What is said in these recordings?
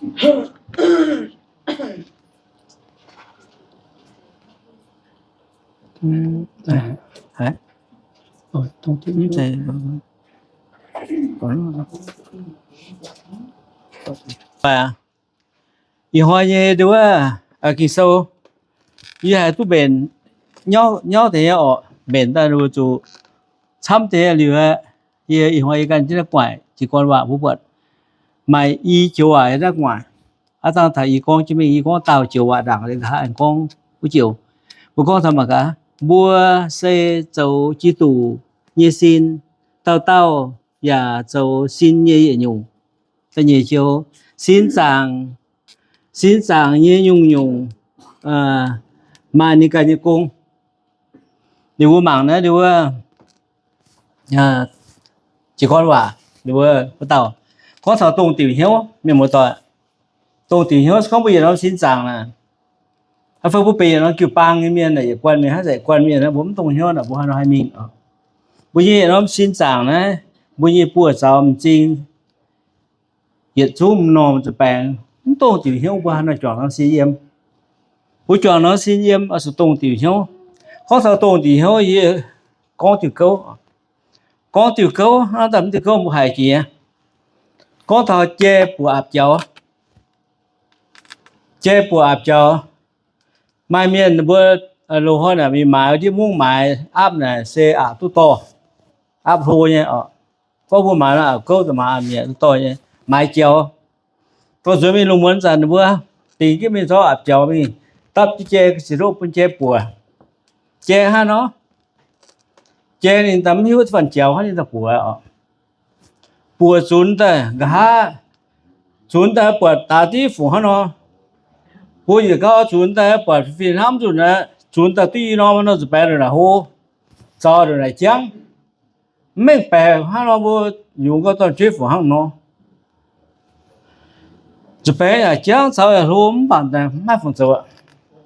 Ih hnoi nyei nduov, Ging-Sou, yie haih duqv mbenc nyauv deix nyei orqc, mbenc daaih zuqc camv deix liuz aqv. Yie ih hnoi yie ganh jienv naaiv gu'nguaaic jiez gorn waac mbuo buatc maaih i joux waac yiem naaiv gu'nguaaic. Aav dangh taux yie gorngv jienv mingh, yie gorngv daauh joux waac ndaangc liuz nqa'haav aengx gorngv wuov joux. Mbuo gorngv taux mangc gaax, mbuo se zoux Giduc nyei sin, dauh dauh yaac zoux sin nyei yietc nyungc. Da'nyeic joux, sin zaangc, sin zaangc nyei nyungc-nyungc maaih ninh ganh nyei gong. Ninh mbuo mangc naaiv, ninh mbuo jiez gorn waac, ninh mbuo wuov dauh gorngv taux dongh diuc hnyouv, mienh muoz-doic. Dongh diuc hnyouv se gorngv mbuo yietc norm sin zaangc naaic, fai mbuo benx yietc norm jiu-baang nyei mienh, yietc guanh mienh hnangv, yietc guanh mienh mbuo mv dongh hnyouv naaic, mbuo haaix nor haih mingh oc? Mbuo nyei yietc norm sin zaangc naaiv, mbuo nyei buoz-zaux m'zing, yietc zungv m'normh zuqc baengx, mv dongh diuc hnyouv, mbuo haaix nor juangc norm sin yiem? Mbuo juangc norm sin yiem oix zuqc dongh diuc hnyouv. Gorngv taux dongh diuc hnyouv, yie gorngv diuh gouv. Gorngv diuh gouv hnangv, daaih mv diuh gouv mbuo haiz jiex. Gorngv taux jai buoqc aapv jaux, jai buoqc aapv jaux, maaih mienh mbuo loz-hnoi naaic mingh maaiz, ndiev mungv maaiz aapv naaic se aqc duqv dorh, aapv hlo nyei oc. Gorngv mbuo maaiz nor aapv gouv, maaiz aapv mi'aqv, duqv dorh nyei, maaiz jaux. Dorh nzuonx mingh lungh muonz zanc ninh mbuo dingc jienv mingh zorqv aapv jaux mingh dapv jienv jai ga'sic hloqv bun jai buoqc. Jai hnangv nor, jai ninh daaih mv hiuv fanh jaux hnangv ninh daaih buoqc oc. Buoqc zunx daaih nqa'haav, zunx daaih buatc daaix div fungc hnangv nor. Mbuo yietc gauh zunx daaih buatc fih hnamv nzunc aqv, zunx daaih duqv i norm nor zuqc baengx ndongc naaic hlo, zaux ndongc naaic jangv. Mv mengh baeqc hnangv nor mbuo yungz gauh dorn-jueiv fungc hnangv nor. Zuqc baengx yaac jangv, zaux yaac hlo, mv baac mv maaih fungc zoux aqv.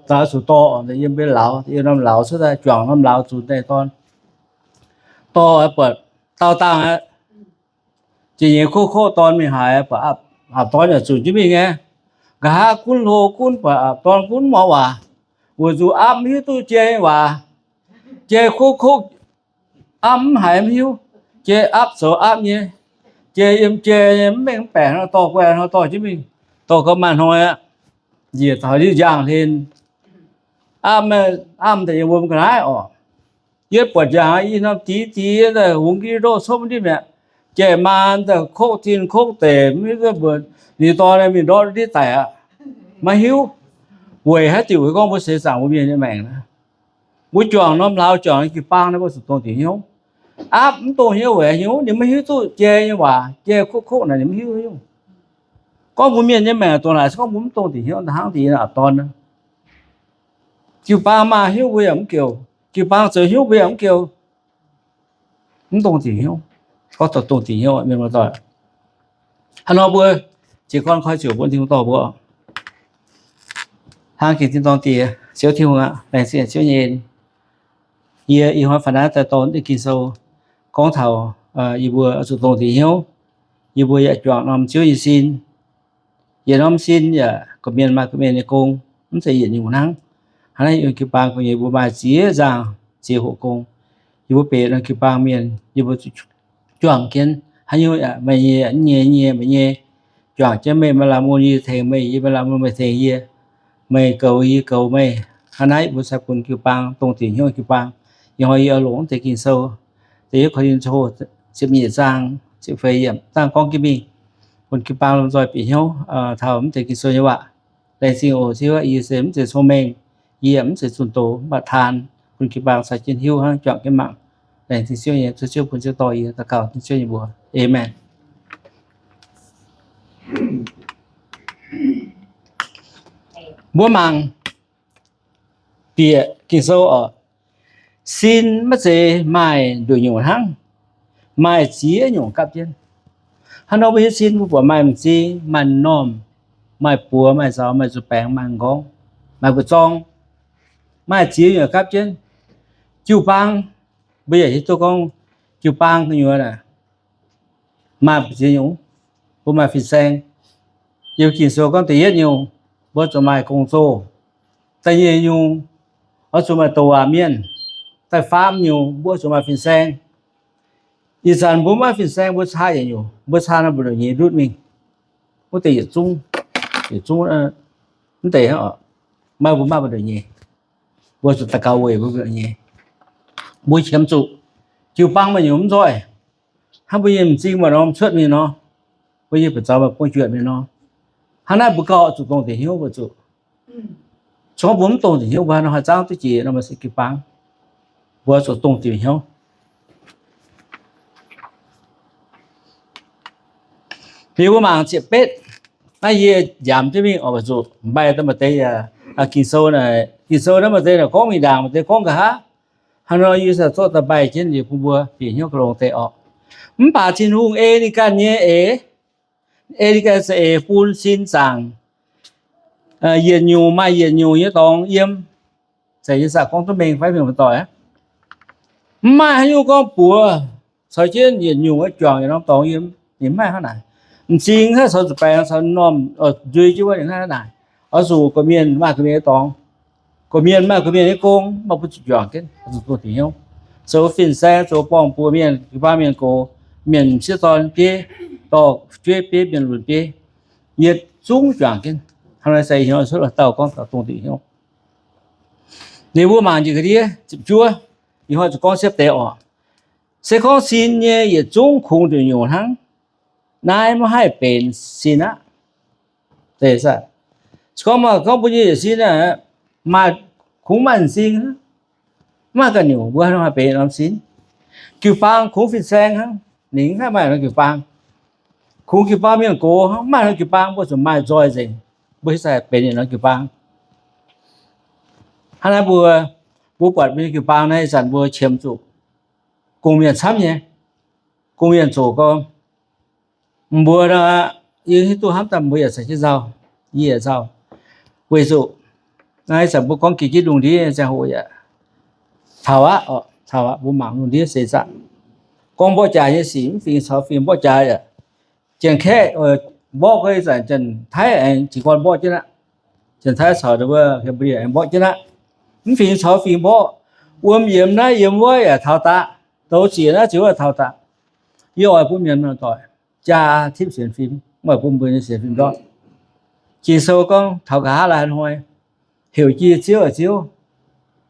Zaux zuqc dorh, yiem mbuo lauz, yiem norm lauz cuotv daaih, juangc norm lauz zunx daaih dorn. Dorh buatc daauh dangh aqv. Jiex nyei koqv koqv dorn mingh haaix, buatc aapv dorn yaac zunc jienv mingh nyei. Nqa'haav gunv hlo gunv, buatc aapv dorn gunv mv mouz waac, weic zuqc aapv mv hiuv duqv jai nyei waac. Jai koqv koqv, aapv mv haiz mv hiuv. Jai aapv zoux aapv nyei, jai yiem jai nyei, mv mengh mv baeqc nor dorh guai nor dorh jienv mingh, dorh gauh maaih hnoi aqv. Njiec taux liuz njaangh hlen, aapv, aapv daaih yiem wuom ga'naaiv oc. Yietv buatc njaangh i norm div div daaih hungx nqi ndoqv copv ndiev mi'aqv. Jai maan daaih kokv tin kokv deic, mv hiuv duqv mbuox ninh dorn mingh ndortv ndiev daic aqv. Maiv hiuv. Weic haaix diuc gorngv mbuo seix zaangc mbuo mienh nyei maengc naaiv, mbuo juangc norm hlauv, juangc jiu-baang naaiv, mbuo zuqc dongh diuc hnyouv. Aapv mv dongh hnyouv weic haaix nyungc? Ninh maiv hiuv duqv jai nyei waac, jai kokv kokv naaic ninh maiv hiuv nyungc. Gorngv mbuo mienh nyei maengc dongh naaic se gorngv mbuo mv dongh diuc hnyouv, da'hnangv deix aav dorn. Jiu-baang maaih hnyouv mbuo yaac mv geuh, jiu-baang zoux hnyouv mbuo yaac mv geuh. Mv dongh diuc hnyouv. Gorngv taux dongh diuc hnyouv, mienh muoz-doic, hnangv nor mbuo jiez gorn koi ziouc bun Tin-Hungh dorh mbuo. Hnangv jiex tin-dorngh diex, Ziouv Tin-Hungh aac, laengz zingh Ziouv nyei en. Yie ih hnoi faaux naaiv daaih dorh Ging-Sou gorngv taux yie mbuo oix zuqc dongh diuc hnyouv. Yie mbuo yaac juangc norm Ziouv nyei sin. Yietc norm sin yaac gorqv-mienh maaih gorqv-mienh nyei gong, mv zeiz yietc nyungc hnangv. Hnangv naaiv yiem jiu-baang gong, yie mbuo maaih ziex nzaangc ziex hoqc gong. Yie mbuo benx norm jiu-baang mienh, yie mbuo juangc jienv haaix nyungc yaac meih nyei, yie nyei, meih nyei. Juangc jienv meih, meih lamh mun yie tengx meih, yie, meih lamh mun meih tengx yie. Meih goux yie, yie goux meih. Hnangv naaiv mbuo sai bun jiu-baang dongh diuc hnyouv jiu-baang. Ih hnoi yie oix longc deix Ging-Sou, da'yietv Ko^lin^to ziepc nyeic zaang ziepc feix yiemc dangh gorngv jienv mingh, bun jiu-baang lomh nzoih bieqc hnyouv taux mv deix Ging-Sou nyei waac. Laengz zingh oc Ziouv, yie se mv zeiz cong-mengh, yie mv zeiz zunh doz, mv baac taan bun jiu-baang caux jienv hiuv hnangv, juangc jienv mangc. Laengz zingh Ziouv nyei, Ziouv bun Ziouv dorh yie daux gaux Ziouv nyei mbuox. Aamen. Mbuo mangc bieqc Ging-Sou oc. Sin maiv zeiz maaih nduqc nyungc hnangv, maaih ziex nyungc gapv jienv. Hnangv nor mbuo hiuv sin mbuo buatc maaih m'zing, maaih m'normh, maaih buoz, maaih zaux, maaih nzuih baengx, maaih m'nqorngv, maaih mbu'zorng, maaih ziex nyungc gapv jienv. Jiu-baang, mbuo yaac hiuv duqv gorngv jiu-baang gu'nyuoz maaih ziex nyungc. Mbuo maaih fin-saeng, Yiem Ging-Sou gorngv da'yietv nyungc, mbuo zuqc maaih gong-zoh. Da'nyeic nyungc, oix zuqc maaih douc waac mienh. Da'faam nyungc, mbuo zuqc maaih fin-saeng. Ih zanc mbuo maiv maaih fin-saeng, mbuo caa yietc nyungc, mbuo caa naaiv mbu'ndongx nyei ndutv mingh. Wuov deix yietc zungv, yietc zungv, mv deix, maiv mbuo maiv maaih mbu'ndongx nyei. Mbuo zuqc daux gaux weic mbuo nyei, mbuo qiemx zuqc jiu-baang maaih nyungc mv nzoih. Hnangv mbuo nyei m'zing maaih norm cuotv mingh nor, mbuo nyei buoz-zaux maaih bung juotc mingh nor, hnangv naaiv mbuo gauh zuqc dongh deix hnyouv mbuo zuqc. Congv mbuo mv dongh deix hnyouv, mbuo hnangv nor haih zaangv duqv jiex nor maaih se jiu-baang. Mbuo zuqc dongh deix hnyouv. Liuz mbuo mangc ziepc betv, naaiv yie nziaamc jienv mingh oc, weic zuqc mbaih daaih maaih deix yaac, Ging-Sou naaic, Ging-Sou naaiv maaih deix naaic gorngv mingh ndaangc, maaih deix gorngv nqa'haav. Hnangv nor yie se zorqv daaih mbaih jienv liuz bun mbuo bieqc hnyouv ga'longx deix oc. Mv baac Tin-Hungh ei ninh ganh nyei eix, ei ninh ganh za'eix bun sin zaangc yietc nyungc maaih yietc nyungc nyei dorngx yiem. Zeiz yie saah gorngv duqv mengh fai mienh muoz-doic aqv. Mv maaih haaix nyungc gorngv buoz caux jienv yietc nyungc wuov juangc yietc norm dorngx yiem. Ninh mv maaih hnangv naaic. M'zing hnangv caux zuqc baengx caux normh nzuih jienv wuov, ninh hnangv naaic. Oix zuqc gorqv-mienh maaih gorqv-mienh nyei dorngx, gorqv-mienh maaih gorqv-mienh nyei gong, maaih bun zuqc juangc jienv, zuqc dongh deix hnyouv. Zoux fin-saeng, zoux borng-buoz mienh, jiu-baang mienh gox, mienh m'sieqv dorn bieiv, dorh jueiv bieiv, mienh lunx bieiv, yietc zungv juangc jienv. Hnangv naaiv se hnyouv cuotv dauh gorngv dongh deix hnyouv. Liuz mbuo mangc njiec ga'ndiev ziepc juov, ih hnoi zuqc gorngv siepv deix oc. Se gorngv sin nyei yietc zungv kungx nduqc nyungc hnangv, naaiv maiv haih benx sin aqv. Se gorngv maaih gorngv mbuo nyei yietc sin maaih, kungx maaih m'zing, mv maaih ganh nyungc, mbuo hnangv haih benx norm sin. Jiu-baang kungx fin-saeng hnangv, ninh mv haih maaih norm jiu-baang. Kungx jiu-baang mienh gox hnangv, mv maaih norm jiu-baang, mbuo zuqc maaih nzoih nzengc, mbuo hiuv daaih benx yietc norm jiu-baang. Hnangv naaiv mbuo, mbuo buatc mbuo nyei jiu-baang naaiv ih zanc mbuo qiemx zuqc gong-mienh camv nyei, gong-mienh zoqc gorngv mbuo nor, yie hiuv duqv hnamv daaih mbuo yaac caux jienv nzauh, yie yaac nzauh. Weic zuqc naaiv ih zanc mbuo gorngv geh jienv lungh ndiev nyei ziangh hoc yaac taux aqv, taux aqv, mbuo mangc lungh ndiev seix zaangc. Gorngv mborqv jaax nyei sic mv fingx caux fingx mborqv jaax yaac, Janx-Kaeqv mborqv gorngv ih zanc Janx-Taiv aengx jiez gorn mborqv jienv aqv. Janx-Taiv caux wuov Cambodia aengx mborqv jienv aqv. Mv fingx caux fingx mborqv, wuom yiemx naaiv yiemx wuov yaac taux daqc, douz zieqc naaiv zieqc wuov taux daqc. Yie oix bun mienh muoz-doic jaa tipv sienx fim, mv baac bun mbuo nyei sienx fim ndortv. Ging-Sou gorngv taux nqa'haav laai hnoi, heuc jiez Ziouv, Ziouv,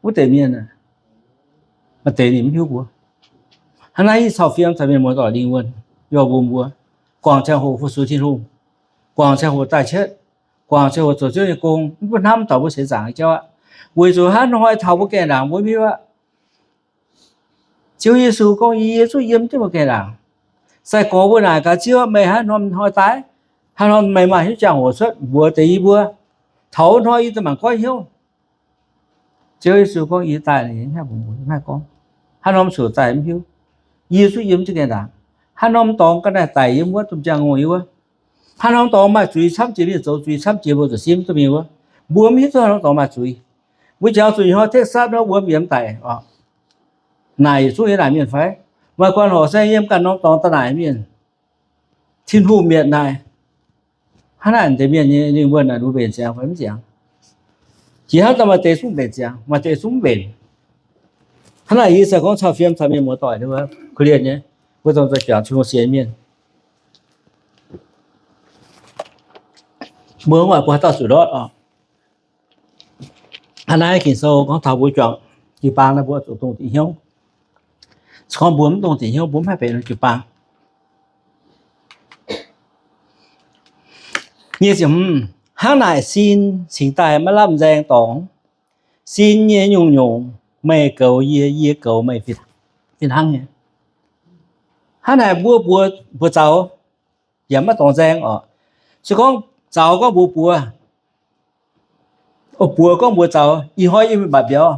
wuov deix mienh, maaih deix ninh mv hiuv mbuo. Hnangv naaiv ih cau fiem caux mienh muoz-doic lingh wuonh, yaac mbuox mbuo, guangc ziangh hoc fu-sux Tin-Hungh, guangc ziangh hoc daaih cietv, guangc ziangh hoc zoux Ziouv nyei gong, mv bun hnamv taux mbuo seix zaangc nyei jauv aqv. Weic zuqc hnangv hnoi taux mbuo gaengh ndaangc mbuo mv hiuv aqv. Ziouv Yesu gorngv, yie zungv yiem jienv mbuo gaengh ndaangc. Sai-gorx mbuo naaic gaax Ziouv, meih hnangv haaix nor hnoi daaih? Hnangv haaix nor meih maaih hnyouv ziangh hoc cuotv mbuox deix yie mbuo? Taux wuov hnoi yie daaih mangc goiv hnyouv. Ziouv Yesu gorngv, yie daaih, mv haih gorngv. Hnangv haaix nor zuqc daaih mv hiuv. Yie zungv yiem jienv gaengh ndaangc. Hnangv haaix nor dorngx ga'naaiv daic yiem wuov, domh jaang ngongh yiem wuov. Hnangv haaix nor dorngx maaih zuiz camv jiex, mienh zoux zuiz camv jiex, mbuo zuqc simv duqv mingh wuov. Mbuo mv hiuv duqv hnangv haaix nor dorngx maaih zuiz. Mbuo jangx zuqc ih hnoi Texas nor wuom yiemx daic oc. Naaic yietc zungv nyei naaic mienh fai? Maaih guanh horqc saeng yiem ganh norm dorngx daaih naaic mienh. Tin-Hungh mietc naaic. Hnangv naaic deix mienh nyei lingh wuonh naaic, mbuo mbenc ziangx fai mv ziangx? Jiex hnamv daaih maaih deix zungv mbenc ziangx, maaih deix zungv mv mbenc. Hnangv naaic yie se gorngv cau fiem caux mienh muoz-doic korv-lienh nyei, mbuo dongh zoux juangc Tin-Hungh sienx mienh. Mbuo mv baac mbuo haaix dauh zuqc ndortv oc. Hnangv naaiv Ging-Sou gorngv taux mbuo juangc jiu-baang naaiv, mbuo zuqc dongh dingc hnyouv. Se gorngv mbuo mv dongh dingc hnyouv, mbuo mv haih benx jiu-baang. Nyic ziepc hmz, hnangv naaic sin cingx daaih maiv lamh nzaeng dorngx. Sin nyei nyungc-nyungc meih goux yie, yie goux meih fih hnangv nyei. Hnangv naaic mbuo buoz, buoz zaux yaac maiv dorngx nzaeng oc. Se gorngv zaux gorngv mbuox buoz, buoz gorngv mbuox zaux, ih hnoi yie mingh mbatc mbiauz,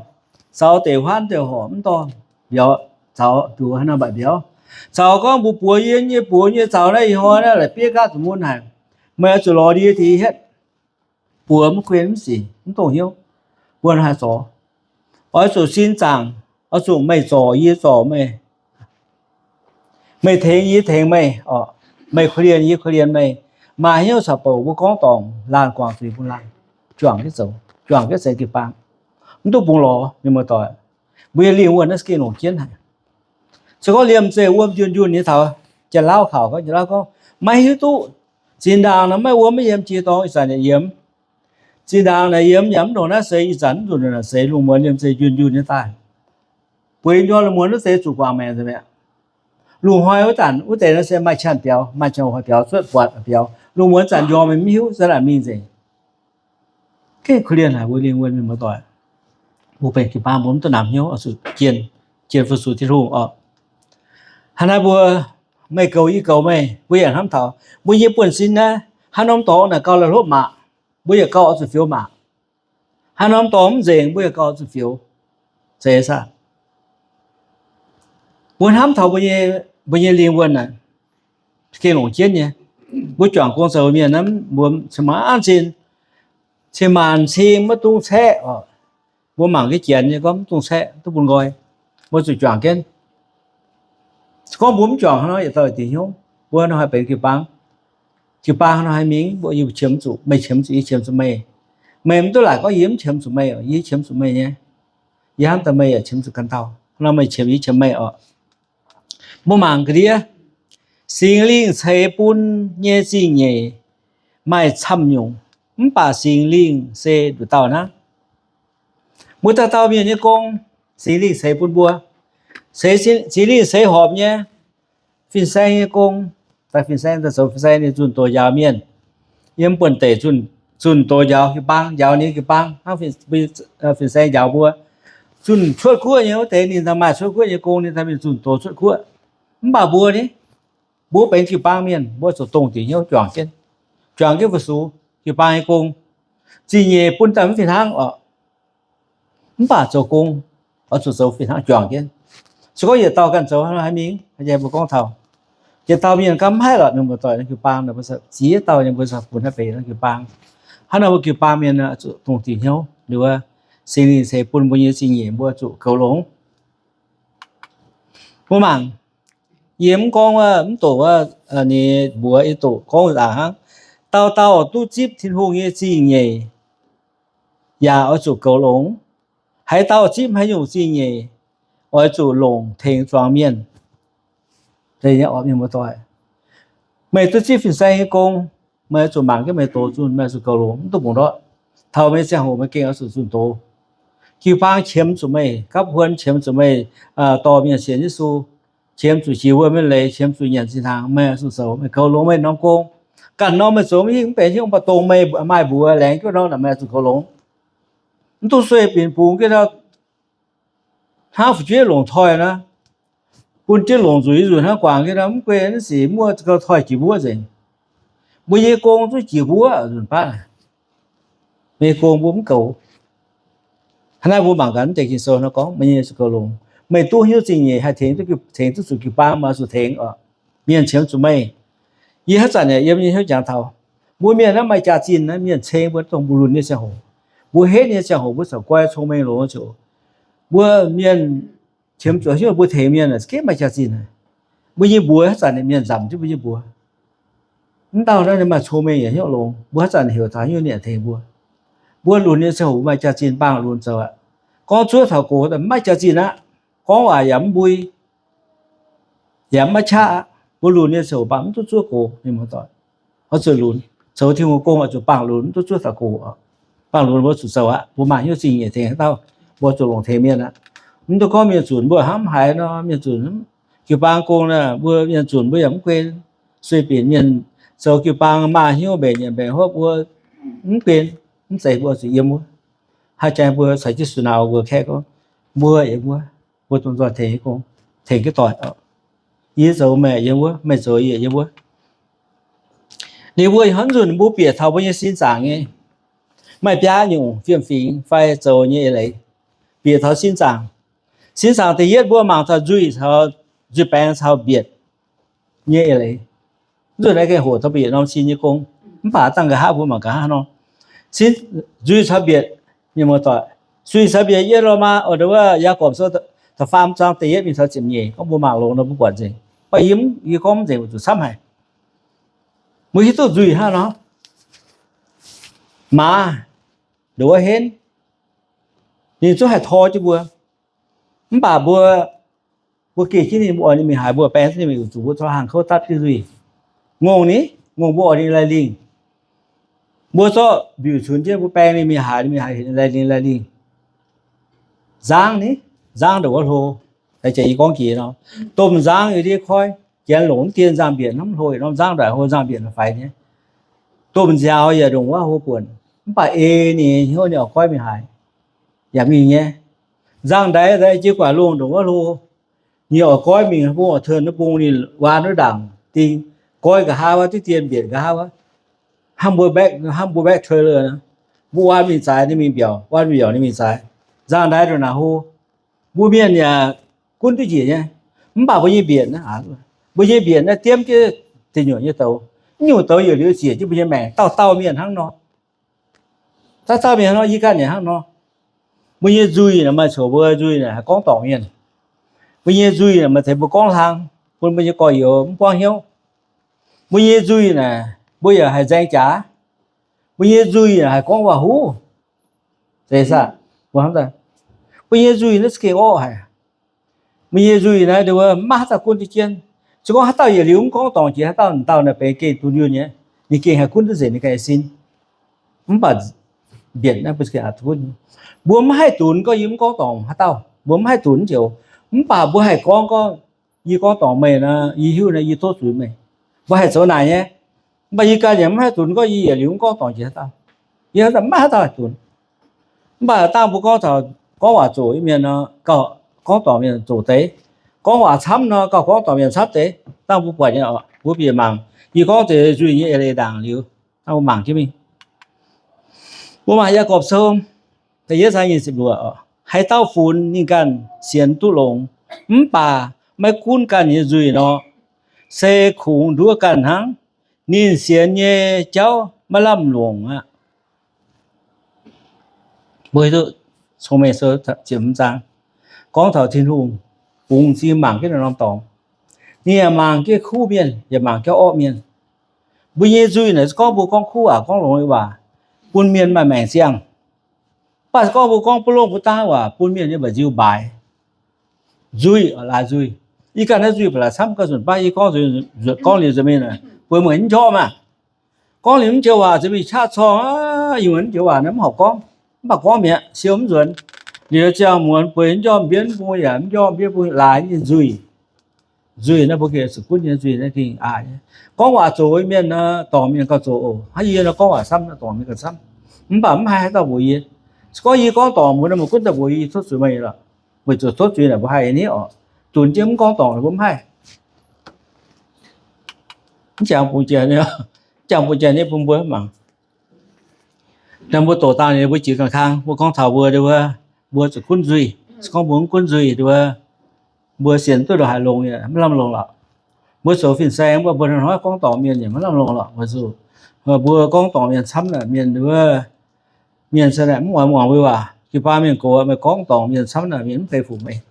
zaux deix huaanv deix horc mv dorh mbiauz, zaux mbuox haaix nor mbatc mbiauz. Zaux gorngv mbuox buoz, yie nyei buoz nyei zaux naaiv ih hnoi naaiv la'bieiv nqaatv zuqc mun haic, meih oix zuqc lorz ndie diex hietv. Buoz mv kuinx mv sic, mv dongh hnyouv. Mbuo haih zorc, oix zuqc sin zaangc, oix zuqc meih zorc yie zorc meih, meih tengx yie tengx meih, meih korv-lienh yie korv-lienh meih. maaih hnyouv caux bouc mbuo gorngv dorngc laanh guangc zuiz bun laanh, juangc jienv zoux, juangc jienv ceix jiu-baang, mv duqv bungx lorz. Mienh muoz-doic, mbuo nyei lingh wuonh naaiv se gengh longc jienv haic. Se gorngv liemh zeih wuom njunh njunh nyei taux Janx-Lauv kaux gorngv, Janx-Lauv gorngv, maiv hiuv duqv. Zinh ndaangc naaiv maiv wuom maiv yiem, jiex dorngx ih zanc yaac yiem. Zinh ndaangc naaic yiem yaac mv ndongc naaiv seix, ih zanc mv ndongc naaic seix, lungh muonz liemh zeih njunh njunh nyei daaih. Bueix njuov lungh muonz wuov deix zuqc guangc maengc nzengc mi'aqv. Lungh hnoi wuov zanc wuov deix naaiv se maaih qanx biaux, maaih qanx biaux cuotv buatc biaux. Lungh muonz zanc njormh maiv hiuv, zanc naaic mingh nzengc. Gengh korv-lienh haic mbuo lingh wuonh, mienh muoz-doic. Mbuo benx jiu-baang mbuo mv duqv namx hnyouv, oix zuqc jienh, jienh fu-sux Tin-Hungh oc. Hnangv naaiv mbuo, meih goux yie goux meih, mbuo yaac hnamv taux mbuo nyei buonv-sin naaiv, haaix norm dorngx naaic gauh la'hlopv maac, mbuo yaac gauh oix zuqc fioux maac. Haaix norm dorngx mv nzengc, mbuo yaac gauh oix zuqc fioux. Zeiz saah? Mbuo hnamv taux mbuo nyei, mbuo nyei lingh wuonh naaic, gengh longc jienv nyei. Mbuo juangc gong zoux mienh naaiv, mbuo cin-maanc cin, cin-maanc cing maiv dungx caeqv oc. Mbuo mangc jienv janx nyei gorngv mv dungx caeqv, duqv bun nqoi. Mbuo zuqc juangc jienv. Se gorngv mbuo mv juangc hnangv nor, yietc dauh yietc diuc hnyouv. Mbuo nor haih benx jiu-baang, jiu-baang nor haih mingh, mbuo yie qiemx zuqc meih, qiemx zuqc yie, qiemx zuqc meih. Meih mv duqv laaic gorngv yie mv qiemx zuqc meih, yie qiemx zuqc meih nyei. Yie hnamv daaih meih yaac qiemx zuqc ganh dauh. Nor meih qiemx yie, qiemx meih oc. Mbuo mangc ga'ndiev, Singx Lingh ceix bun nyei zingh nyeic maaih camv nyungc, mv baac Singx Lingh se nduqc dauh hnangv. Mbuo dauh dauh mienh nyei gong, Singx Lingh ceix bun mbuo. Ceix, Singx Lingh ceix horpc nyei fin-saeng nyei gong. Daaih fin-saeng, daaih zoux fin-saeng ninh zunh doz njaaux mienh. Yiem buonv-deic zunh, zunh doz njaaux jiu-baang, njaaux ninh jiu-baang hnangv, fin-saeng njaaux mbuo. Zunh cuotv guoqv nyei wuov deix ninh daaih maaih cuotv guoqv nyei gong, ninh daaih mingh zunh doz cuotv guoqv. Mv baac mbuo ni, mbuo benx jiu-baang mienh, mbuo zuqc dongh diuc hnyouv juangc jienv, juangc jienv fu-sux jiu-baang nyei gong. Zingh nyeic bun daaih mv fih hnangv oc. Mv baac zoux gong oix zuqc zoux fih hnangv, juangc jienv. Se gorngv yietc dauh ganh zoux hnangv nor haih mingh, haaix nyungc mbuo gorngv taux yietc dauh mienh ganh mv haih lorqc. Mienh muoz-doic, norm jiu-baang naaic mbuo ziex dauh nyei mbuo za'gengh bun haaix benx norm jiu-baang. Hnangv nor mbuo jiu-baang mienh zuqc dongh diuc hnyouv liuz, Singx Lingh ceix bun mbuo nyei zingh nyeic mbuo zuqc goux longx. Mbuo mangc, yie mv gorngv wuov, mv doqc wuov, ninh mbuox yie doqc gorngv nzaangc hnangv, dauh dauh duqv zipv Tin-Hungh nyei zingh nyeic yaac oix zuqc goux longx. Haaix dauh zipv haaix nyungc zingh nyeic, oix zuqc longc tengx zuangx mienh. Meih duqv zipv fin-saeng nyei gong, meih oix zuqc mangc jienv meih doz zunh, meih oix zuqc goux longx, mv duqv mbungx ndortv. Taux meih ziangh hoc meih gengh oix zuqc zunh doz. Jiu-baang qiemx zuqc meih, gapv huon qiemx zuqc meih dorh mienh sienx Yesu, qiemx zuqc jiex wuom nyei leiz, qiemx zuqc nyanc zinh hnaangx, meih oix zuqc zoux, meih goux longx meih norm gong. Ganh norm meih zoux mv hingh mv benx hnyouv, mv baac dongh meih maaih mbuox laengz jienv norm naaic meih oix zuqc goux longx. Mv duqv sueih binc bungx jienv hnangv fu'jueiv longc toi nor, bun jienv longc nzueic nzueic hnangv guangc jienv nor, mv guei naaiv sic muoqv gauh toi jiex mbuov nzengc. Mbuo nyei gong zuqc jiex mbuov nzunc baav. Mbuo nyei gong mbuo mv goux. Hnangv naaiv mbuo mangc gaax mv deix Ging-Sou nor gorngv, meih nyei zuqc goux longx. Meih duqv hnyouv zingh nyeic haih tengx duqv, tengx duqv zuqc jiu-baang, meih zuqc tengx oc. Mienh qiemx zuqc meih. Yie haaix zanc yaac yiem nyei hnyouv jangx taux, mbuo mienh naaiv maaih jaax-zinh naaiv, mienh ceng mbuo dongh mbuo lunx nyei ziangh hoc, mbuo henv nyei ziangh hoc, mbuo corc guai cong-mengh longx ziouc, mbuo mienh qiemx zuqc hnyouv mbuo tengx mienh za'gengh maaih jaax-zinh haic. Mbuo nyei mbuox haaix zanc mienh nzamc jienv mbuo nyei mbuox. Mv dauh naaiv ninh maaih cong-mengh yaac hnyouv longx, mbuo haaix zanc heuc taux hnyouv ninh tengx mbuo. Mbuo lunx nyei ziangh hoc mbuo maaih jaax-zinh bangc lunx zoux aqv. Gorngv zuov taux gox maiv jaax-zinh aqv. Gorngv waac yaac mv mbui, yaac maiv qaqv aqv. Mbuo lunx nyei ziangh hoc bangc mv duqv zuov gox, mienh muoz-doic. Oix zuqc lunx, zoux Tin-Hungh gong oix zuqc bangc lunx, mv duqv zuov taux gox. Bangc lunx mbuo zuqc zoux aqv. Mbuo maaih hnyouv zingh nyeic tengx haaix dauh, mbuo zuqc longc tengx mienh aqv. Mv duqv gorngv mienh zunc mbuo hnamv haiz nor, mienh zunc jiu-baang gong naaic, mbuo mienh zunc mbuo yaac mv guen. Sueih binc mienh zoux jiu-baang maaih hnyouv mbenc nyanc mbenc hopv, mbuo mv guen. Mv zeiz, mbuo zuqc yiem wuov. Haaix jangx mbuo caux Yesu nauz mbuo kaeqv gorngv, mbuo yiem wuov, mbuo domh nzoih tengx gong, tengx jienv doic. Yie zoux meih yiem wuov, meih zoux yie yiem wuov. Ninh mbuo ih hnoi nzunc mbuo bieqc taux mbuo nyei sin zaangc nyei, maaih biaa nyungc fiem-fingx fai zoux nyei eix leiz. Bieqc taux sin zaangc. Sin zaangc da'yietv mbuo mangc taux nzuih caux, nzuih baengx caux mbietc nyei eix leiz. Nzunc naaiv gengh hoqc taux mbuo yietc norm sin nyei gong. Mv baac dangh nqa'haav mbuo mangc nqa'haav nor. Sin, nzuih caux mbietc, mienh muoz-doic. Nzuih caux mbietc yiem Lomaa, o, wuov Yaagorpc Sou da'faam zaang da'yietv mingh taux ziepc nyeic, gorngv mbuo mangc longx nor mbuo buatc nzengc. Mv baac yie, yie gorngv mv nzengc, zuqc camv haic. Mbuo hiuv duqv nzuih hnangv nor, maaz nduov wuov henv, ninh zungv haih tor jienv mbuo. Mv baac mbuo, mbuo geh jienv ninh, mbuo oix ninh mingh haaix, mbuo baeng jienv ninh mingh zuqc mbuo corc haangh kouv dapv jienv nzuih. Ngongh ni, ngongh mbuo oix ninh laih lingh. Mbuo zorqv mbiuc cunx jienv mbuo baeng ninh mingh haaix, ninh mingh haaix laih lingh laih lingh. Nzangv ni, nzangv ndongc wuov hlo. Haaix jiex yie gorngv jiex nor, domh nzangv yie ndiev koiv, janx longc mv dien nzangh-mbienc hnamv hlo yietc norm nzangv ndongc hlo nzangh-mbienc faix nyei. Domh nziaaux yaac ndongc wuov hlo buonc, mv baac ei ninh hnyouv ninh oix goiv mingh haaix, yaac mingh nyei. Nzangv-ndaix jiex guaax longh ndongc wuov hlo, ninh oix goiv mingh bung oix teuv wuov bung ninh waan wuov ndaangc ding, goiv nqa'haav wuov diqv dien mbietc nqa'haav wuov, hnangv mbuo baeqv, hnangv mbuo baeqv trailer, mbuo waan mingh zaaix ninh mingh mbiaauc, waan mbiaauc ninh mingh zaaix. Nzangv-ndaix ndongc naaic hlo, mbuo mienh yaac gunv duqv njiec nyei. Mv baac mbuo nyei mbietc naaiv, mbuo nyei mbietc naaiv diemv jienv deic nyuoqc nyei douz. Naaiv nyungc douz yietc liuz ziec jienv mbuo nyei maengc, dauh dauh mienh hnangv nor. Dauh dauh mienh hnangv nor, yie ganh yaac hnangv nor. Mbuo nyei nzuih naaic maaih coc mbuo nzuih naaic haih gorngv dorngc mienh. Mbuo nyei nzuih naaic maaih deix mbuo gorngv hlang, bun mbuo nyei gorx-youz mv buangv hnyouv. Mbuo nyei nzuih naaic mbuo yaac haih nzaeng jaax. Mbuo nyei nzuih naaic haih gorngv waac-huv. Mbuo nyei nzuih naaiv za'gengh orqv haic. Mbuo nyei nzuih naaiv maiv haaix dauh gunv duqv jienv. Se gorngv haaix dauh yietc liuz mv gorngv dorngc jiex haaix dauh, dauh naaic benx gengh dunh yunh nyei, ninh gengh haih gunv duqv nzengc ninh ganh sin. Mv baac mbietc naaiv mbuo za'gengh gunv. Mbuo mv haih dunx gorngv yie mv gorngv dorngc haaix dauh, mbuo mv haih dunx njoux. Mv baac mbuo haih gorngv gorngv, yie gorngv dorngc meih nor, yie hiuv nor yie tov zuiz meih. Mbuo haih zoux naaic nyei. Mv baac yie ganh yaac mv haih dunx gorngv yie yietc liuz mv gorngv dorngc jiex haaix dauh. Yie mv haih haaix dauh haih dunx. Mv baac dangh mbuo gorngv taux gorngv waac zoqc mienh nor, gauh gorngv dorngc mienh zoqc deix. Gorngv waac camv nor, gauh gorngv dorngc mienh camv deix. Dangh mbuo buatc nyei oc, mbuo bieqc mangc. Yie gorngv deix nzuih nyei eix leiz ndaangc liuz, dangh mbuo mangc jienv mingh. Mbuo mangc Yaagorpc Sou da'yietv zaang nyei ziepc luoqc, haaix dauh funx ninh ganh sienx duqv longx, mv baac maiv gunv ganh nyei nzuih nor, se kungx nduov ganh hnangv. Ninh sienx nyei jauv maiv lamh longc aqv. Mbuo hiuv duqv Cong-Mengh Sou ziepc hmz zaang gorngv taux Tin-Hungh bungx m'zing mangc jienv norm-norm dorngx. Ninh yaac mangc jienv kuv mienh, yaac mangc jienv orqv mienh. Mbuo nyei nzuih naaic se gorngv mbuo gorngv kuv waac, gorngv longx nyei waac, bun mienh maaih maengc ziangh. Mv baac se gorngv mbuo gorngv buv longh buv dangv waac, bun mienh nyei mba'nziu mbaaix. Nzuih, laaix nzuih. Yie ganh naaiv nzuih ba'laqc camv gauh nzunc baav yie gorngv, gorngv liuz nzuih mingh, mbuo mueic mv njormh maah. Gorngv liuz mv joux waac nzuih mingh qaqv corngh aqv, yie mueic mv joux waac naaiv mv horpc gorngv. Mv baac gorngv mi'aqv, siou mv nzuonx. Liuz ziangh muonz bueix mv njormh mbienv bung yaac mv njormh mbienv bung laaix nyei nzuih. Nzuih naaiv mbuo gengh zuqc gunv nyei, nzuih naaiv gengh aqc nyei. Gorngv waac zoqc nyei mienh nor, dorngc mienh gauh zoqc oc. Hnangv yie nor gorngv waac camv nor, dorngc mienh gauh camv. Mv baac mv haih haaix dauh mbuox yie. Se gorngv yie gorngv dorngc mbuo nor, meih gunv daaih mbuox yie, tov zuiz meih lorqc. Weic zuqc tov zuiz naaic mbuo haih nyei oc. Dunx jienv mv gorngv dorngc mbuo mv haih. Mv jangx bungx jiex, mv jangx bungx jiex nyei bun mbuo mangc. Naaiv mbuo doqc dangh liuz mbuo jiex ga'kang, mbuo gorngv taux mbuo, mbuo zuqc gunv nzuih. Se gorngv mbuo mv gunv nzuih, mbuo sienx duqv ndongc haaix longx nyei maiv lamh longc lorqc. Mbuo zoux fin-saeng mbuo, mbuo hnoi-hnoi gorngv dorngc mienh nyei maiv lamh longc lorqc. Mbuo gorngv dorngc mienh camv naaic, mienh, mienh se naaic mv oix muangx mbuo waac. Jiu-baang mienh gox, meih gorngv dorngc mienh camv naaic, mienh mv bei fuqc meih.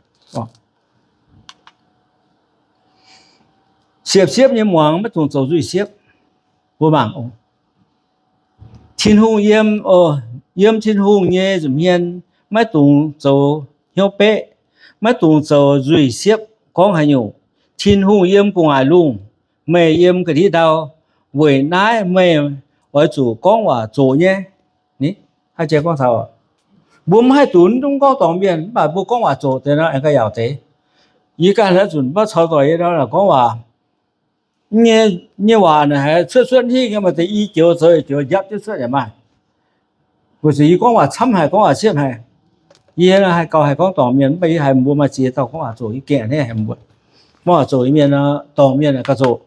Siepv-siepv nyei muangx maiv dungx zoux nzuih siepv. Mbuo mangc oc. Tin-Hungh yiem, yiem Tin-Hungh nyei nza'hmien maiv dungx zoux hnyouv beqv, maiv dungx zoux nzuih siepv gorngv haaix nyungc. Tin-Hungh yiem gu'nguaaic lungh, meih yiem ga'ndiev ndau. Weic naaiv meih oix zuqc gorngv waac zoqc nyei. Ni, haaix jiex gorngv taux mbuo mv haih dunx mv gorngv dorngc mienh, mv baac mbuo gorngv waac zoqc deix nor, aengx gauh yaauc deix. Yie ganh naaiv zunc maiv caux doic yie nor gorngv waac nyei waac naaic haiz cuotv cuotv hingh nyei, maaih deix i joux zoux joux njapv jienv cuotv yaac maaih. Weic zuqc yie gorngv waac camv haic, gorngv waac siepv haic. Yie haih gauh haih gorngv dorngc mienh, mv baac yie haiz mbuo maaih ziex dauh gorngv waac zoqc, yie gengh hnangv haiz mbuo gorngv waac zoqc nyei mienh, dorngc mienh gauh zoqc.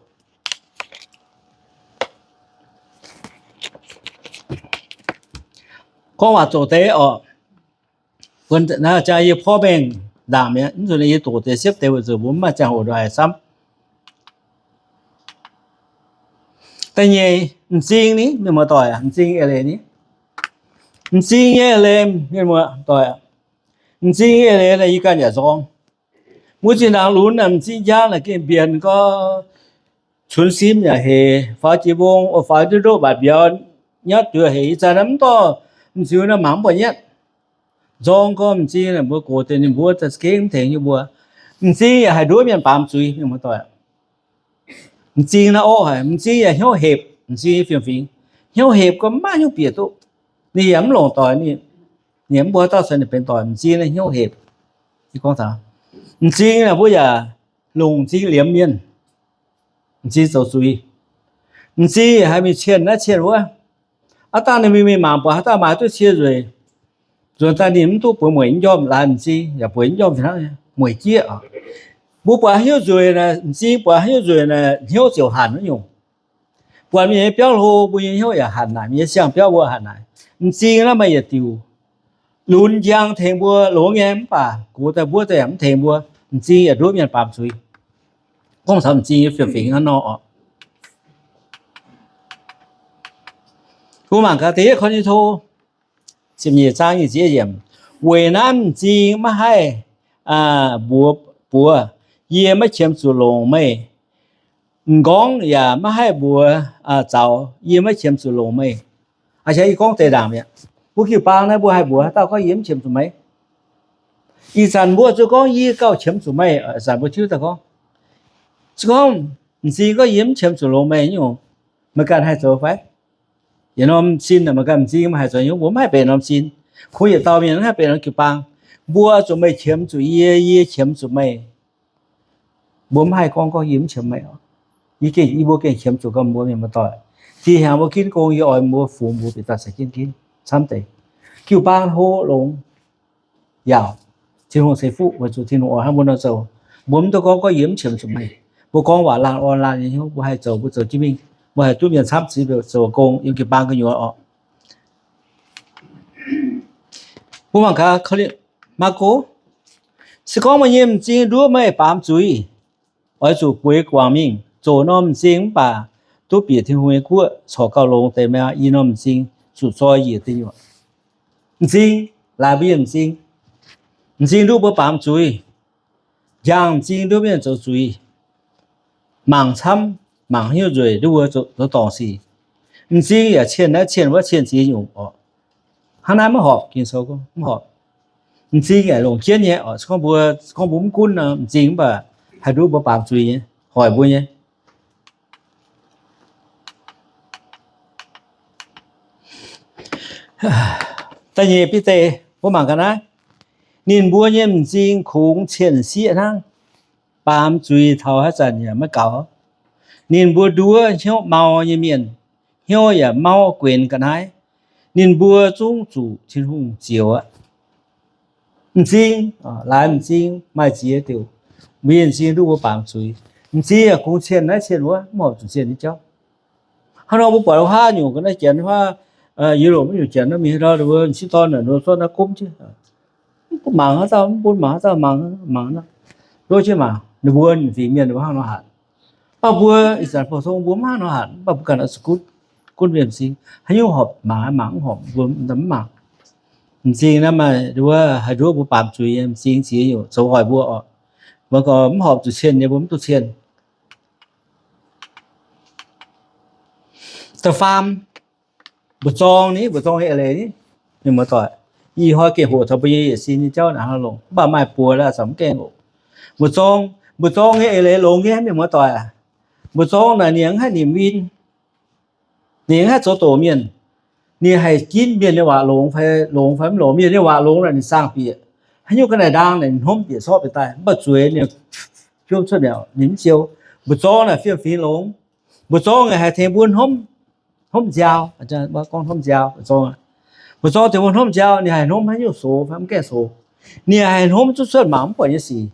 Gorngv waac zoqc deix oc. Jaa yie porv mengh ndaangc mi'aqv, mv nzunc yie doqc deix siepv deix weic zuqc mbuo mv maaih ziangh hoc nduqc haic camv. Da'nyeic, m'zing ni, mienh muoz-doic, m'zing eix leiz ni. M'zing nyei eix leiz, mienh muoz-doic, m'zing nyei eix leiz naaic yie ganh yaac nzorng. Mbuo zinh ndaangc lunx naaic m'zing njang naaic gengh mbienc gau, cunx sim yaac hec, faaux jiex mbong, faaux ndoqv ndoqv mbatc mbiauz, nyatv duqv hec. Ih zanc naaiv mv dorh m'zing naaiv mangc mv buatc nyatv. Nzorng gorngv m'zing naaic mbuo gox deix ninh mbuo za'gengh mv tengx nyei mbuo. M'zing yaac haih nduov mienh baamz zuiz, mienh muoz-doic. M'zing naaiv orqv haic, m'zing yaac hnyouv hepc, m'zing nyei fiem-fingx. Hnyouv hepc gorngv maiv hnyouv bieqc duqv. Ninh yaac mv longc doic, ninh yaac mv mbuo haaix dauh caux ninh benx doic. M'zing naaiv hnyouv hepc. M'zing naaic mbuo yaac longc m'zing liemh mienh. M'zing zoux zuiz. M'zing yaac haih mingh cienh naaiv cienh wuov. Aav dangh ninh mingh mingh mangc buatc haaix dauh maaih duqv cie nzueic, nzuonx daaih ninh mv duqv bueix mueic njormh, laaix m'zing yaac bueix njormh fih hnangv, mueic jieqv oc. Mbuo buatc haaix nyungc nzueic naaic, m'zing buatc haaix nyungc nzueic naaic, hnyouv ziouc hanc wuov nyungc. Buatc mienh nyei biauv hlo, mbuo nyei hnyouv yaac hanc naaic, mienh nyei siang-biauv mbuo hanc naaic. M'zing naaiv maaih yietc diuc lunx njang tengx mbuo longx nyei, mv baac gox daaih mbuov daaih yaac mv tengx mbuo. M'zing yaac nduov mienh baamz zuiz. Gorngv taux m'zing nyei fiem-fingx hnangv nor oc. Mbuo mangc gaax da'yietv Ko^lin^to ziepc nyeic zaang nyic ziepc yietv yiemc. Weic naaiv m'zing maiv haih mbuox, mbuox, Yie maiv qiemx zuqc longc meih. M'nqorngv yaac maiv haih mbuox zaux, Yie maiv qiemx zuqc longc meih. Aa, yie gorngv deix ndaangc mi'aqv. Mbuo jiu-baang naaiv mbuo haih mbuox haaix dauh gorngv yie mv qiemx zuqc meih? Ih zanc mbuo zuqc gorngv yie gauh qiemx zuqc meih, ih zanc mbuo tiuv daaih gorngv, zuqc gorngv m'zing gorngv yie mv qiemx zuqc longc meih nyungc, meih ganh haih zoux fai? Yietc norm sin meih ganh m'zing maiv haih zoux nyungc, mbuo mv haih benx norm sin. Kungx yietc dauh mienh mv haih benx norm jiu-baang. Mbuo zuqc meih qiemx zuqc yie, yie qiemx zuqc meih. Mbuo mv haih gorngv gorngv yie mv qiemx meih. Yie gengh, yie mbuo gengh qiemx zuqc gorngv mbuo mienh muoz-doic. Zinh hnyangx mbuo ginv gong yie oix mbuo fungx mbuo bieqc daaih caux jienv ginv camv deix. Jiu-baang hlo longx yaauc, Tin-Hungh ceix fuqv weic zuqc Tin-Hungh oix hnangv mbuo nor zoux. Mbuo mv duqv gorngv gorngv yie mv qiemx zuqc meih. Mbuo gorngv waac laanh orn laanh nyei hnyouv, mbuo haih zoux, mbuo zoux jienv mingh, mbuo haih duqv mienh camv ziux zoux gong yiem jiu-baang gu'nyuoz oc. Mbuo mangc gaax Maako, se gorngv meih nyei m'zing nduov meih baamz zuiz, oix zuqc bueix guangc mingh zoux norm m'zing mv baac duqv bieqc Tin-Hungh nyei guoqv corc gauh longx deix. Meih i norm m'zing zuqc zoi njiec deic nyuoqc. M'zing laaix mbuo nyei m'zing, m'zing nduov mbuo baamz zuiz. Njang m'zing nduov mienh zoux zuiz. Mangc camv, mangc haaix nyungc nzueic nduov mbuo zoux dorngc sic. M'zing yaac cienh naaiv cienh wuov, cienh ziex nyungc oc. Hnangv naaiv maiv horpc, Ging-Sou gorngv mv horpc. M'zing yaac longc jienv nyei oc. Se gorngv mbuo, se gorngv mbuo mv gunv nor, m'zing mv baac haih nduov mbuo baamz zuiz nyei, hoic mbuo nyei. Da'nyeic Bide, mbuo mangc ga'naaiv. Ninh mbuo nyei m'zing kungx cien-sieqv hnangv, baamz zuiz taux haaix zanc yaac maiv gaux. Ninh mbuo nduov hnyouv mau nyei mienh, hnyouv yaac mauv guenx ga'naaiv. Ninh mbuo zungv zuqc Tin-Hungh zioux aqv. M'zing, laaix m'zing maaih ziex diuc. Mbuo nyei m'zing nduov mbuo baamz zuiz. M'zing yaac kungx cien naaiv cien wuov, mv horpc zuqc cien nyei jauv. Hnangv nor mbuo buatc wuov haav nyungc ga'naaiv janx huaav, Europe wuov nyungc janx nor, mingh haaix ndau wuov m'sieqv dorn naaic nor cuotv naaiv gomv jienv, mv bun mangc haaix dauh, mv bun mangc haaix dauh, mangc, mangc nor, ndoqv jienv mangc. Ninh mbuo fingx mienh ninh mbuo hnangv nor hatc. Mv baac mbuo ih zanc pou-tong mbuo mv hnangv nor hatc, mv baac mbuo ganh oix zuqc gunv, gunv mienh m'zing. Haaix nyungc horpc mangc, mangc, mv horpc mbuo mv mangc. M'zing naaiv maaih nduov, haih nduov mbuo baamz zuiz nyei. M'zing ziex nyungc zoux hoic mbuo oc. Mbuo gorngv mv horpc zuqc cien nyei, mbuo mv duqv cien. Da'faam, mbu'zorng ni, mbu'zorng nyei eix leiz ni, mienh muoz-doic. Ih hnoi gengh hoqc taux mbuo nyei yietc sin nyei jauv naaic hnangv longx, mv baac maaih buoz laaix zungv mv gaengh hoqc. Mbu'zorng, mbu'zorng nyei eix leiz longx nyei, mienh muoz-doic aac. Mbu'zorng naaic ninh mv haih nimc win, ninh mv haih zoux doqc mienh. Ninh haih ginv mienh nyei waac longx fai, longx fai mv longx. Mienh nyei waac longx naaic ninh zaangh bieqc. Haaix nyungc ga'naaiv ndaang naaic ninh hnomv bieqc, sortv bieqc daaih, mv baac zueiz ninh jomv cuotv mi'aqv, ninh mv siou. Mbu'zorng naaic fiem-fingx longx. Mbu'zorng naaic haih tengx mbuo hnomv, hnomv nziaaux. Gorngv hnomv nziaaux, mbu'zorng, mbu'zorng tengx mbuo hnomv nziaaux, ninh haih hnomv haaix nyungc sox fai mv gaengh sox. Ninh haih hnomv zuqc cuotv mangc mv buatc nyei sic.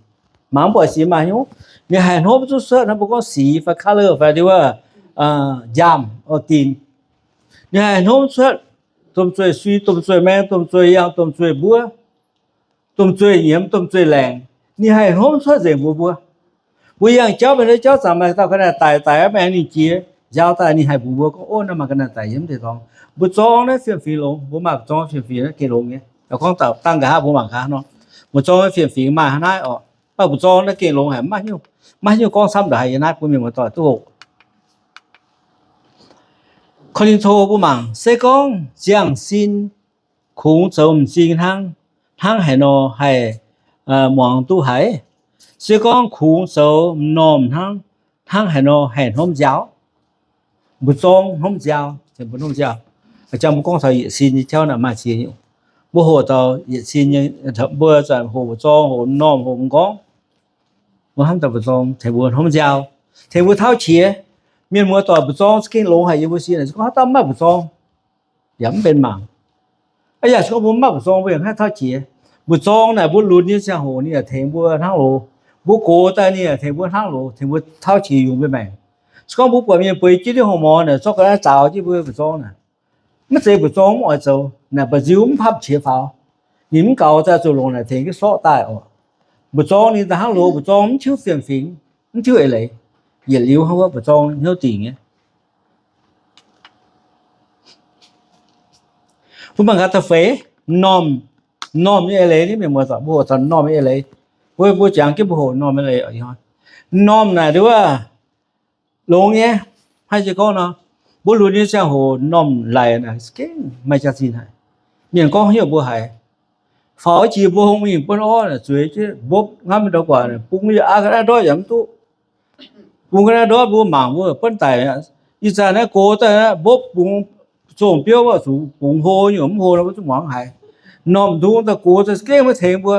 Mangc mv buatc sic maaih hnyouv. Ninh haih hnomv zuqc cuotv hnangv mbuo gorngv sic fai color fai wuov njaamv, orh, dinc. Ninh haih hnomv cuotv domh zueih sui, domh zueih maeng, domh zueih yangh, domh zueih mbuov, domh zueih nyiemz, domh zueih laengc. Ninh haih hnomv cuotv nzengc mbuox mbuo. Mbuo yangh jauv mingh, jauv zaangc maaih dauh ga'naaiv daic, daic aqv, maengx ninh jiex nziaaux daaih, ninh haih mbuox mbuo gorngv, ov, naaiv maaih ga'naaiv daic yiem deix dorngx. Mbu'zorng naaiv fiem-fingx longx, mbuo maaih mbu'zorng fiem-fingx naaiv gengh longx nyei. Gorngv dangh nqa'haav mbuo mangc gaax nor, mbu'zorng naaiv fiem-fingx maaih hnangv naaiv oc. Mv baac mbu'zorng naaiv gengh longx haic, maiv haaix nyungc gorngv camv ndongc haaix yiem naaiv bun mienh muoz-doic duqv hoqc. Ko^lin^to mbuo mangc, se gorngv ziangh sin kungx zoux m'zing hnangv, hnangv haaix nor haih muangx duqv haiz? Se gorngv kungx zoux m'normh hnangv, hnangv haaix nor haih hnomv nziaaux? Mbu'zorng hnomv nziaaux, mbuo hnomv nziaaux. Jang mbuo gorngv taux yietc sin nyei jauv naaic maaih ziex nyungc. Mbuo hoqc taux yietc sin nyei, mbuo zanc hoqc mbu'zorng, hoqc m'normh, hoqc m'nqorngv. Mbuo hnamv daaih mbu'zorng tengx mbuo hnomv nziaaux, tengx mbuo tauv qiex. Mienh muoz doic, mbu'zorng za'gengh longx haic yie mbuo sin, se gorngv haaix dauh mv maaih mbu'zorng, yaac mv benx mangc. Aa yaac se gorngv mbuo mv maaih mbu'zorng, mbuo yaac mv haih tauv qiex. Mbu'zorng naaic mbuo lunx nyei ziangh hoc ninh yaac tengx mbuo hnangv loz. Mbuo gox daaih ninh yaac tengx mbuo hnangv loz, tengx mbuo tauv qiex yungz mbuo maengc. Se gorngv mbuo buatc mienh bueix jienv diuh horqc morz naaic, zorqv ga'naaiv zaaux jienv mbuo mbu'zorng naaic, mv zeiz mbu'zorng mv oix zoux naaic, mba'nziu mv papv qiex faaux. Ninh mv gaux daaih zuqc longc naaic tengx jienv sorqv daaih oc. Mbu'zorng ninh daaih hnangv loz, mbu'zorng mv tiuv fiem-fingx, mv tiuv eix leiz. Yietc liuz hnangv wuov mbu'zorng hnyouv dingc nyei. Mbuo mangc gaax da'feix, m'normh, m'normh nyei eix leiz, mienh muoz doic, mbuo hoqc taux m'normh nyei eix leiz. Mbuo, mbuo jangx jienv mbuo hoqc m'normh nyei eix leiz. M'normh naaic nduov longx nyei, hnangv yie gorngv nor, mbuo lunx nyei ziangh hoc m'normh laic naaic gengh maaih jaax-zinh haic. Mienh gorngv haaix nyungc mbuo haiz. Faaux jiex mbuo hngongx mingh buonv orv naaic, zueiz jienv mbopv ngamv mingh ndau guaac, bungx yaac aqv ga'naaiv ndortv yaac mv duqv. Bungx ga'naaiv ndortv mbuo mangc mbuo buonv daic aqv. Ih zanc naaiv gox daaih mbopv bungx zongh biouv wuov, zuqc bungx hlo nyungc mv hlo nor mbuo zuqc muangx haiz. M'normh nduov daaih gox daaih gengh maiv tengx mbuo.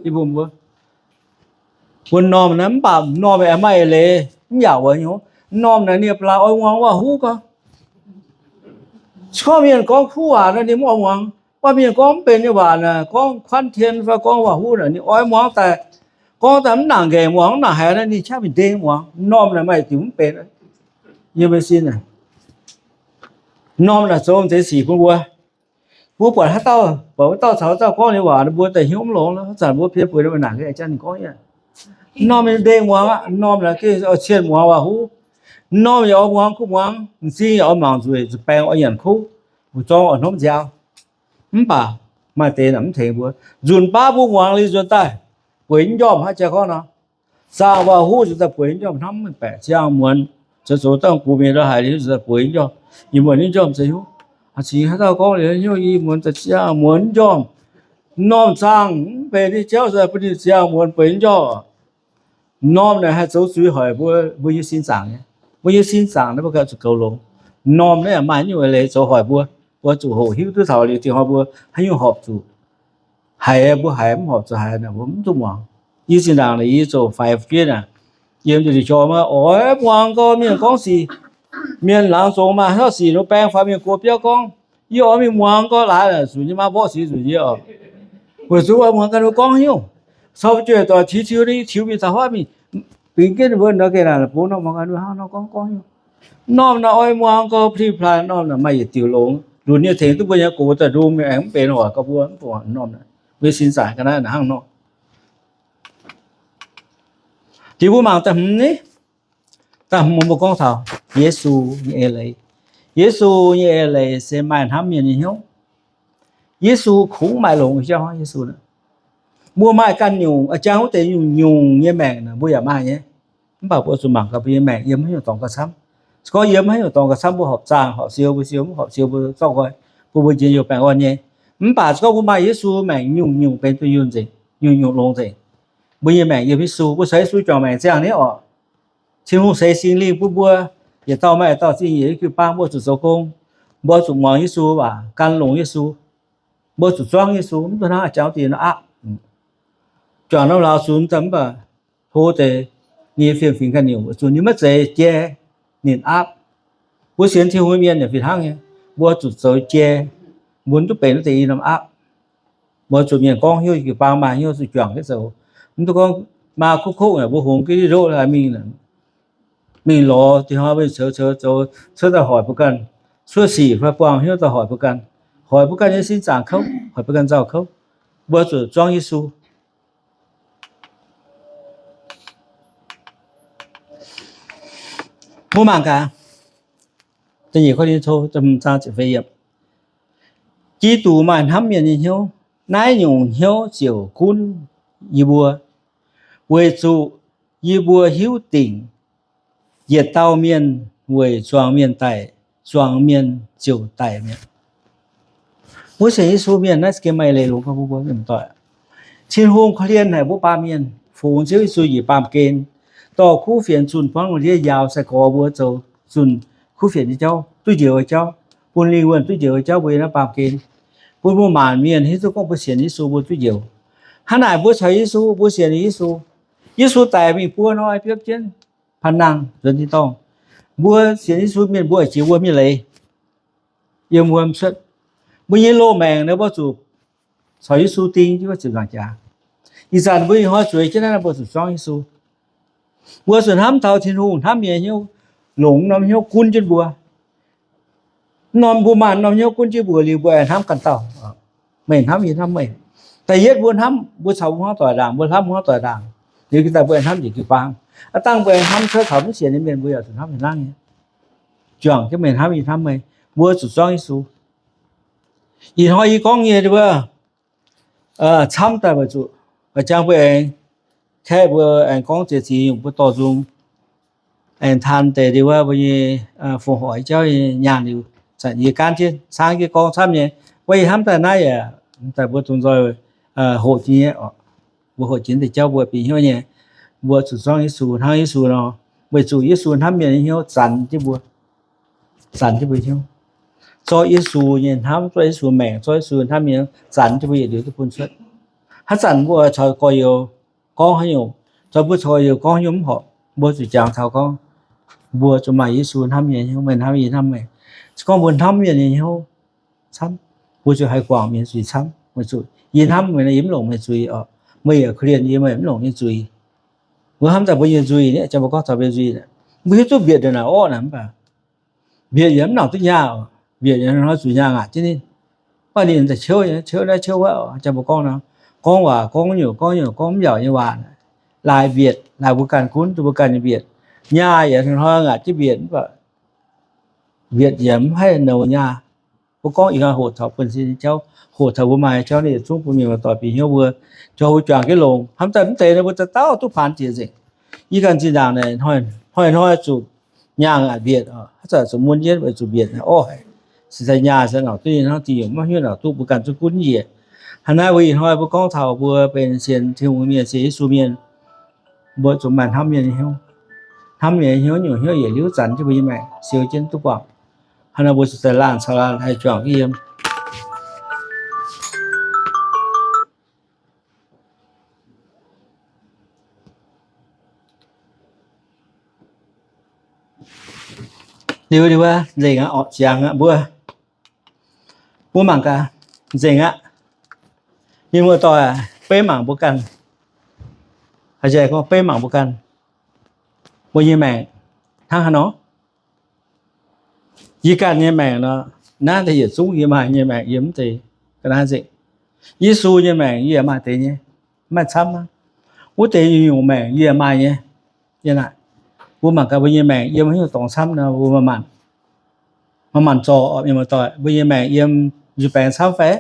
Yie mbuo, mbuo, mbuo m'normh naaiv mv baac m'normh aengx maaih eix leiz mv yaac wuov nyungc. M'normh naaic ninh ba'laaix oix muangx waac-huv gorngv. Se gorngv mienh gorngv kuv waac nor ninh mv oix muangx. Mv baac mienh gorngv mv benx nyei waac naaic, gorngv kuanv tien fai gorngv waac-huv naaic ninh oix muangx daaih. Gorngv daaih mv nangc nqaengc muangx, mv nangc haiz nor ninh qaqv mingh ndeng muangx. M'normh naaic maaih diuc mv benx. Yie mbuo sin, m'normh naaic zoux deix sic bun mbuo. Mbuo buatc haaix dauh, buatc wuov dauh caux wuov dauh gorngv nyei waac, mbuo daaih hnyouv mv longx, haaix zanc mbuo pien bueix ninh mbuo nangc, janx ninh gorngv nyei. M'normh ninh ndeng muangx aqv, m'normh naaic gengh oix cienh muangx waac-huv. M'normh yaac oix muangx kuv muangx, m'zing yaac oix mangc nzueic, zuqc baengx oix nyanc kuv, mbu'zorng oix hnomv nziaaux. Mv baac maaih deix naaic mv tengx mbuo. Nzunc baav mbuo muangx liuz nzuonx daaih bueix njormh hnangv jaa gorngv nor. Zaangh waac-huv nzuonx daaih bueix njormh hnamv mv baeqc ziangh muonz, zoux zoux dangh gux mienh ndau haic liuz nzuonx daaih bueix njormh. Ih muonz nyei njormh za'hnyouv, cingx haaix dauh gorngv liuz hnyouv ih muonz daaih ziangh muonz njormh. M'normh zaangh mv benx nyei jauv nzuonx daaih bun ninh ziangh muonz bueix njormh. M'normh naaic haih zoux zuiz hoic mbuo, mbuo nyei sin zaangc nyei. Mbuo nyei sin zaangc naaiv mbuo ganh zuqc goux longx. M'normh naaiv maaih nyungc eix leiz zoux hoic mbuo, mbuo zuqc hoqc hiuv duqv taux liuz dingh hnoi mbuo haaix nyungc horpc zuqc haiz, mbuo haiz mv horpc zuqc haiz naaic mbuo mv duqv muangx. Yie zinh ndaangc naaic yie zoux faix fu'jueiv naaic, yiem njiec liuz jorm aqv, oix muangx gau mienh gorngv sic. Mienh laangz zongx maaih haaix dauh sic nor baeng faaux mienh gox biauv gorngv, yie oix mingh muangx gau laaix, zuqc nyei maa mborqv sic zuqc nyei oc. Weic zuqc oix muangx ganh mbuo gorngv haaix nyungc. Caux fu'jueiv doic tiux tiux, tiux mingh taux haaix mingh, bingx jienv ninh mbuo nor gengh naaic bungx nor muangx ganh mbuo hnangv nor gorngv gorngv haaix nyungc. M'normh naaic oix muangx gau pli plai, m'normh naaic maaih yietc diuc longx. Lunx nyei tengx duqv mbuo nyei gox daaih ndongc meih aengx mv benx oc, gauh mbuo mv baac m'normh naaic, mbuo sin zaangc ga'naaiv naaic hnangv nor. Liuz mbuo mangc da'hmz ni, da'hmz mbuo gorngv taux Yesu nyei eix leiz. Yesu nyei eix leiz se maaih hnamv mienh nyei hnyouv. Yesu kungx maaih longx jauv. Yesu, mbuo maaih ganh nyungc, jang wuov deix nyungc-nyungc nyei maengc mbuo yaac maaih nyei. Mv baac mbuo zuqc mangc gaax mbuo nyei maengc yiem haaix nyungc dorngx gauh camv. Se gorngv yiem haaix nyungc dorngx gauh camv, mbuo horpc zaangh horpc siou, mbuo siou mv horpc siou, mbuo zorqv nqoi, bun mbuo njien-youh baengh orn nyei. Mv baac se gorngv mbuo maaih Yesu maengc nyungc-nyungc benx dunh yunh nzengc, nyungc-nyungc longx nzengc. Mbuo nyei maengc yiem Yesu, mbuo caux Yesu juangc maengc ziangh ni oc. Tin-Hungh ceix Singx Lingh bun mbuo, yietc dauh maaih yietc dauh zingh nyeic yie jiu-baang, mbuo zuqc zoux gong, mbuo zuqc muangx Yesu waac, gan longx Yesu, mbuo zuqc zuangv Yesu, mv dungx hnangv jangx wuov deix nor aapv. Juangc norm lauz zunx daaih mv baac hlo deix, ninh fiem-fingx ganh nyungc, weic zuqc ninh maiv zeiz jai, ninh aapv. Mbuo sienx Tin-Hungh nyei mienh yaac fih hnangv nyei, mbuo zuqc zoux jai, mbuo mv duqv benx wuov deix i norm aapv. Mbuo zuqc mienh gorngv hnyouv, jiu-baang maaih hnyouv zuqc juangc jienv zoux. Mv duqv gorngv maa kuv kokv naaic mbuo hungx jienv loqv lai mingh, mingh lorz dinh hnoi mbuo coux coux zoux, cuotv daaih hoic mbuo ganh, cuotv sic fai buangh hnyouv daaih hoic mbuo ganh, hoic mbuo ganh nyei sin zaangc kouv, hoic mbuo ganh nzauh kouv. Mbuo zuqc zuangv Yesu. Mbuo mangc gaax, Giduc maaih hnamv mienh nyei hnyouv. Naaiv nyungc hnyouv ziouc gunv yie mbuo, weic zuqc yie mbuo hiuv dingc yietc dauh mienh weic zuangx mienh daic, zuangx mienh ziouc daic mi'aqv. Mbuo sienx Yesu mienh naaiv za'gengh maaih leiz longx gorngv mbuo mienh doic. Tin-Hungh korv-lienh haic mbuo baamh mienh, fungx Ziouv Yesu njiec baamh gen, dorh kuv fienx zunh buangv lungh ndiev, njaaux sai-gorx mbuo zoux zunh kuv fienx nyei jauv, duqv njoux nyei jauv, bun lingh wuonh duqv njoux nyei jauv mbuo yiem naaiv baamh gen, bun mbuo maanc mienh hiuv duqv gorngv mbuo sienx Yesu mbuo duqv njoux. Hnangv naaic mbuo caux Yesu, mbuo sienx Yesu, Yesu daic mingh buo hnoi biopv jienv paan-nangh nzuonx tin-dorngh. Mbuo sienx Yesu mienh mbuo jiex wuom nyei leiz, yiem wuom cuotv. Mbuo nyei loz-maengc naaiv mbuo zuqc caux Yesu ding jienv wuov ziepc nzaangc jaax. Ih zanc mbuo ih hnoi zueiz jienv naaiv, mbuo zuqc zuangv Yesu. Mbuo zuqc hnamv taux Tin-Hungh hnamv nyei hnyouv, longc norm hnyouv gunv jienv mbuo. Norm mbuo maaih norm hnyouv gunv jienv mbuo liuz, mbuo aengx hnamv ganh dauh. Meih hnamv yie hnamv meih. Da'yietv mbuo hnamv mbuo caux mbuo hmuangv doic ndaangc, mbuo hnamv mbuo hmuangv doic ndaangc. Liuz ga'daaih mbuo aengx hnamv njiec jiu-baang. Aa, dangh mbuo aengx hnamv cuotv taux maiv sienx nyei mienh, mbuo yaac zuqc hnamv haaix nangv nyei. Juangc jienv meih hnamv yie hnamv meih, mbuo zuqc zuangv Yesu. Ih hnoi yie gorngv nyei wuov, camv daaih weic zuqc jangx mbuo aengx, kaeqv mbuo aengx gorngv ziex ziex nyungc mbuo dorh nzung, aengx taan deix ndie wuov mbuo nyei fongc hoic jauv nyei nyaanh liuz, yie gaanv jienv caangv jienv gorngv camv nyei. Wuov yie hnamv daaih naaiv yaac daaih mbuo dungx nzoih hoqc jienv nyei oc. Mbuo hoqc jienv deix jauv mbuo bieqc hnyouv nyei. Mbuo zuqc zuangv Yesu, hnamv Yesu nor, weic zuqc Yesu hnamv mienh nyei hnyouv zanx jienv mbuo, zanx jienv mbuo hnyouv. Zorqv Yesu nyei hnamv, zorqv Yesu maengc, zorqv Yesu hnamv mienh zanx jienv mbuo yietc liuz duqv bun cuotv. Haaix zanc mbuo caux gorx-youz gorngv haaix nyungc, caux mbuo caux gorx-youz gorngv haaix nyungc mv horpc, mbuo zuqc jangx taux gorngv, mbuo zuqc maaih Yesu hnamv mienh nyei hnyouv, meih hnamv yie hnamv meih. Se gorngv mbuo hnamv mienh nyei hnyouv camv, mbuo zuqc haih guangc mienh nyei zuiz camv. Weic zuqc yie hnamv meih nor, yie mv longc meih nyei zuiz oc. Meih yaac korv-lienh yie, meih mv longc yie nyei zuiz. Mbuo hnamv daaih mbuo nyei nzuih, jangx mbuo gorngv taux mbuo nyei nzuih, mbuo hiuv duqv mbietc ndongc naaic orqv naaic mv baac mbietc yaac mv nangc duqv nyaah oc. Mbietc yaac hnoi zuqc nyaah ngaatc jienv ninh. Mv baac ninh daaih ciouv, ciouv naaiv ciouv wuov, jangx mbuo gorngv nor, gorngv waac gorngv nyungc gorngv nyungc gorngv mv yaauc nyei waac, laaix mbietc, laaix mbuo ganh gunv duqv mbuo ganh nyei mbietc. Nyaah yaac hnoi ngaatc jienv mbietc, mv baac mbietc yaac mv haih nouz nyaah. Mbuo gorngv ih hnoi hoqc taux buonv-sin nyei jauv, hoqc taux mbuo maaih nyei jauv, ninh yietc zungv bun mienh muoz-doic bieqc hnyouv mbuo, jauv mbuo juangc jienv longx. Hnamv daaih mv deix nor mbuo za'dauh duqv paanx jiex nzengc. Yie ganh zinh ndaangc naaic hnoi-hnoi zuqc nyaah ngaatc mbietc, haaix zanc zuqc mun jienv weic zuqc mbietc orv haic. Se daaih nyaah se nauc duqv ninh hnangv dingh, maiv hiuv nauc duqv, mbuo ganh zungv gunv njiec. Hnangv naaiv mbuo ih hnoi mbuo gorngv taux mbuo benx sienx Tin-Hungh mienh, sienx Yesu mienh, mbuo zuqc maaih hnamv mienh nyei hnyouv. Hnamv mienh nyei hnyouv, nyungc hnyouv yietc liuz zanc jienv mbuo nyei maengc siou jienv duqv guangc. Hnangv naaiv mbuo zuqc daaih laanh caux laanh haih juangc yiem. Liuz, liuz wuov nzengc aqv, orqc ziangx aqv mbuo. Mbuo mangc gaax, nzengc aqv. Mienh muoz-doic, beiv mangc mbuo ganh. Haaix jiex gorngv beiv mangc mbuo ganh, mbuo nyei maengc hnangv haaix nor? Yie ganh nyei maengc nor, naaiv deix yietc zungv yie maaih nyei maengc yiem mv deix ga'naaiv nzengc. Yesu nyei maengc yie maaih deix nyei, maaih camv aqv. Wuov deix nyungc maengc yie maaih nyei. Yie naaic, mbuo mangc gaax mbuo nyei maengc yiem haaix nyungc dorngx camv nor, mbuo maaih maanc, maaih maanc zorc mienh muoz-doic, mbuo nyei maengc yiem nzuih baengx camv fai?